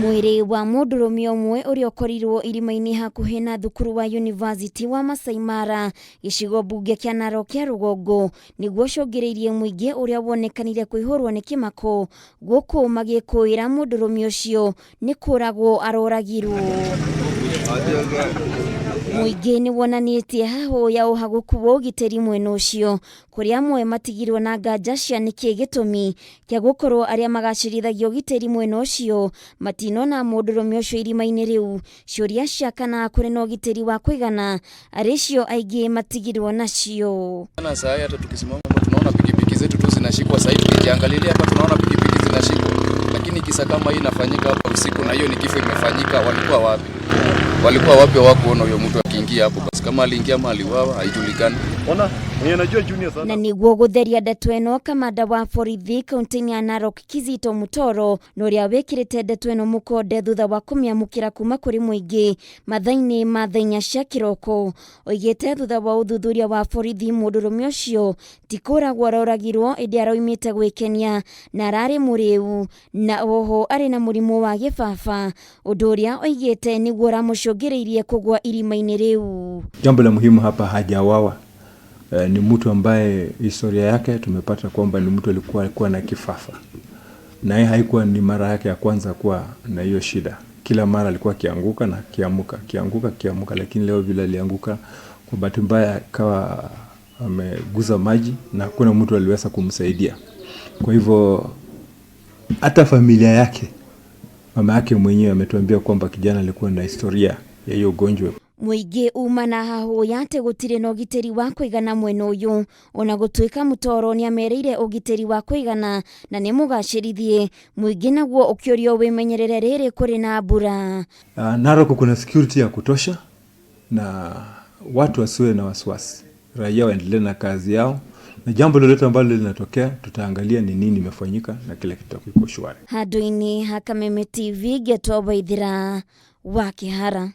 Mwĩrĩ wa mũndũrũme ũmwe ũrĩa ũkorirwo irima-inĩ hakuhĩ na thukuru wa University wa Masai Mara gĩcigo mbunge kĩa Narok ya rũgongo nĩguo ũcũngĩrĩirie mũingĩ ũrĩa wonekanire kũihũrwo nĩ kĩmako gũkũ magĩkũĩra mũndũrũme ũcio nĩ kũragwo aroragirwo. Mũingĩ nĩ wonanĩtie hahũ ya ũhagũku wa ũgitĩri mwena ũcio, kũrĩa amwe matigirwo na nganja cia nĩkĩ gĩtũmi kĩa gũkorwo arĩa magacĩrithagia ũgitĩri mwena ũcio matinona mũndũrũme ũcio irima-inĩ rĩu. Ciũria cia kana kũrĩ na ũgitĩri wa kũigana arĩ cio aingĩ matigirwo nacio. Na saa hata tukisimama hapa tunaona pikipiki zetu tu zinashikwa. Sasa tukijiangalilia hapa tunaona pikipiki zinashikwa, lakini kisa kama hii inafanyika hapa usiku na hiyo ni kifo imefanyika, walikuwa wapi? Walikuwa wapi? Hawakuona huyo mtu akiingia hapo. Basi kama aliingia ama aliuawa haijulikani. Ona mwenye anajua Junior sana. Na niguo gutheria ndeto ĩno, kamanda wa borithi kaunti-inĩ ya Narok Kizito Mutoro na ũrĩa wĩkĩrĩte ndeto ĩno mũkonde thutha wa kũmĩamũkĩra kuma kũrĩ mũingĩ mathaa-inĩ ma thaa 4 cia kĩroko, oigĩte thutha wa ũthuthuria wa borithi mũndũrũme ũcio ti kũragwo aroragirwo ĩndĩ araumĩte gwĩkenia na ararĩ mũrĩu na oho arĩ na mũrimũ wa gĩbaba, ũndũ ũrĩa oigĩte nĩguo ũramũcũngĩrĩirie kũgwa irima-inĩ rĩu. Jambo la muhimu hapa, hajawawa. Ni mtu ambaye historia yake tumepata kwamba ni mtu alikuwa na kifafa, na yeye haikuwa ni mara yake ya kwanza kuwa na hiyo shida. Kila mara alikuwa akianguka na akiamuka, akianguka, akiamuka, lakini leo vile alianguka kwa bahati mbaya akawa ameguza maji na hakuna mtu aliweza kumsaidia. Kwa hivyo hata familia yake, mama yake mwenyewe ametuambia kwamba kijana alikuwa na historia ya hiyo ugonjwa. Mũingĩ uma na hahũ atĩ gũtirĩ na ũgitĩri wa kũigana mwena ũyũ, ona gũtuĩka Mutoro nĩamerĩire ũgitĩri wa kũigana na nĩ mũgacĩrithie, mũingĩ naguo ũkĩũrio wĩmenyerere rĩrĩ kũrĩ na mbura. Narok kuna security ya kutosha na watu wasiwe na wasiwasi, raia waendelee na kazi yao, na jambo lolote ambalo linatokea tutaangalia ni nini imefanyika na kila kitu kiko shwari. Handũ-inĩ ha Kameme TV, ngetwo Waithira wa Kĩhara.